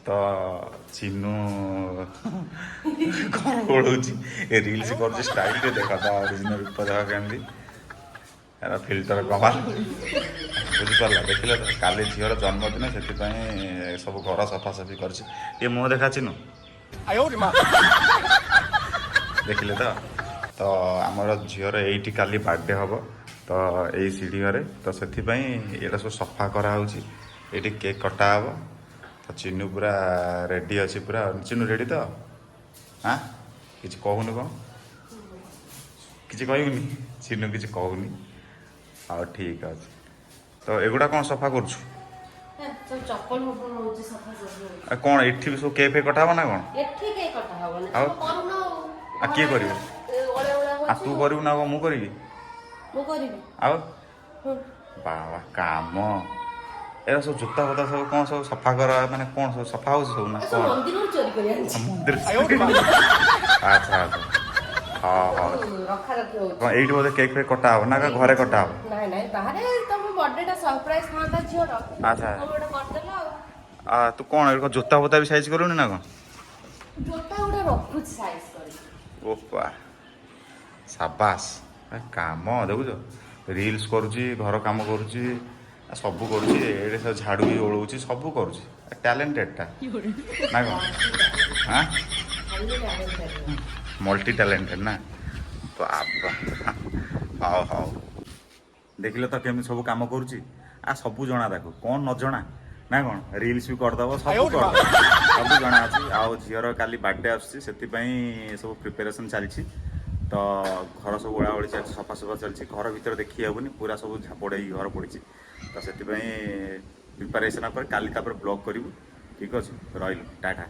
ତ ଚିନୁ ଘର ଓଳଉଛି, ଏ ରିଲ୍ସ କରୁଛି ଷ୍ଟାଇଲରେ। ଦେଖ ତା ଅରିଜିନାଲ ରୂପ ଦେଖ କେମିତି, ଏରା ଫିଲ୍ଟର କମାଲ। ବୁଝିପାରିଲା? ଦେଖିଲେ ତ, କାଲି ଝିଅର ଜନ୍ମଦିନ, ସେଥିପାଇଁ ସବୁ ଘର ସଫାସଫି କରିଛି। ଟିକେ ମୁହଁ ଦେଖା ଚିନୁ। ଦେଖିଲେ ତ? ତ ଆମର ଝିଅର ଏଇଠି କାଲି ବାର୍ଥଡେ ହବ, ତ ଏଇ ସିଢ଼ି ଘରେ। ତ ସେଥିପାଇଁ ଏଇଟା ସବୁ ସଫା କରାହେଉଛି, ଏଇଠି କେକ୍ କଟା ହବ। ତ ଚିନୁ ପୁରା ରେଡି ଅଛି ପୁରା। ଚିନୁ ରେଡି ତ? ଆଁ, କିଛି କହୁନୁ କ'ଣ? କିଛି କହିବୁନି? ଚିନୁ କିଛି କହୁନି। ହଉ, ଠିକ୍ ଅଛି। ତ ଏଗୁଡ଼ା କ'ଣ ସଫା କରୁଛୁ? ସବୁ ଚପଲ ଫପଲ ରହୁଛି, ସଫା ସଫି ହଉଛି। ଆଉ କ'ଣ ଏଠି ବି ସବୁ କେକ୍ ଫେକ୍ କଟା ହବ ନା କ'ଣ? ଏଠି କେହି କଟା ହବନି। ଆଉ? ତମେ କରୁନ ଆଉ। ଆଉ କିଏ କରିବ? ଏ ଅଳିଆ ଅଳିଆ ଆଉ ତୁ ହଉଛି। କରିବୁ ନା କ'ଣ ମୁଁ କରିବି? ମୁଁ କରିବି। ଆଉ ହୁଁ। ବାବା, କାମ ଏରା ସବୁ। ଜୋତା ଫୋତା ସବୁ କ'ଣ ସବୁ ସଫା କର, ମାନେ କ'ଣ ସବୁ ସଫା ହଉଛି ସବୁ ନା ଏ ସବୁ କ'ଣ? ମନ୍ଦିରରୁ ଚୋରି କରି ଆଣିଛି। ମନ୍ଦିର? ଆଚ୍ଛା, ହଁ। ରଖା ରଖି ହଉଛି। କ'ଣ ଏଇଠି ବୋଧେ କେକ୍ ଫେକ୍ କଟା ହବ ନା କ'ଣ ଘରେ କଟା ହବ? ନାଇଁ, ବାହାରେ। ତମ ବର୍ଥଡେ ଟା ସରପ୍ରାଇଜ ଥାନ୍ତା ଝିଅର। ଆଚ୍ଛା। ତମେ ଗୋଟେ କରିଦେଲ ଆଉ। ଆ, ତୁ କ'ଣ ଏଠି କ'ଣ ଜୋତା ଫୋତା ବି ସାଇଜ୍ କରୁନି ନା କ'ଣ? ଜୋତା ଗୁଡା ରଖୁଛି ସାଇଜ କରି। ଓପା, ସାବାସ! ଏ କାମ ଦେଖୁଛ, ରିଲ୍ସ କରୁଛି, ଘର କାମ କରୁଛି, ଆ ସବୁ କରୁଛି। ଏଇଠି ସବୁ ଝାଡ଼ୁ ବି ଓଳଉଛି, ସବୁ କରୁଛି। ଟ୍ୟାଲେଣ୍ଟେଡ଼ଟା ନା କ'ଣ? ଆଁ? ଖାଲି ଟ୍ୟାଲେଣ୍ଟେଡ୍। ମଲ୍ଟି ଟ୍ୟାଲେଣ୍ଟେଡ୍ ନା? ବାବା, ହଉ ହଉ। ଦେଖିଲେ ତ କେମିତି ସବୁ କାମ କରୁଛି? ଆ ସବୁ ଜଣା ତାକୁ, କ'ଣ ନ ଜଣା ନା କ'ଣ? ରିଲ୍ସ ବି କରିଦବ, ସବୁ କରିଦବ, ସବୁ ଜଣା ଅଛି। ଆଉ ଝିଅର କାଲି ବାର୍ଥଡେ ଆସୁଛି, ସେଥିପାଇଁ ସବୁ ପ୍ରିପାରେସନ୍ ଚାଲିଛି। ତ ଘର ସବୁ ଓଳା ଓଳି ଚାଲିଛି, ସଫା ସଫା ଚାଲିଛି। ଘର ଭିତରେ ଦେଖି ହେବନି, ପୁରା ସବୁ ଝାପଡ଼ ହେଇକି ଘର ପଡ଼ିଛି। ତ ସେଥିପାଇଁ ପ୍ରିପାରେସନ୍ ପରେ କାଲି ତାପରେ ବ୍ଲଗ୍ କରିବୁ। ଠିକ୍ ଅଛି, ରହିଲୁ, ଟାଟା।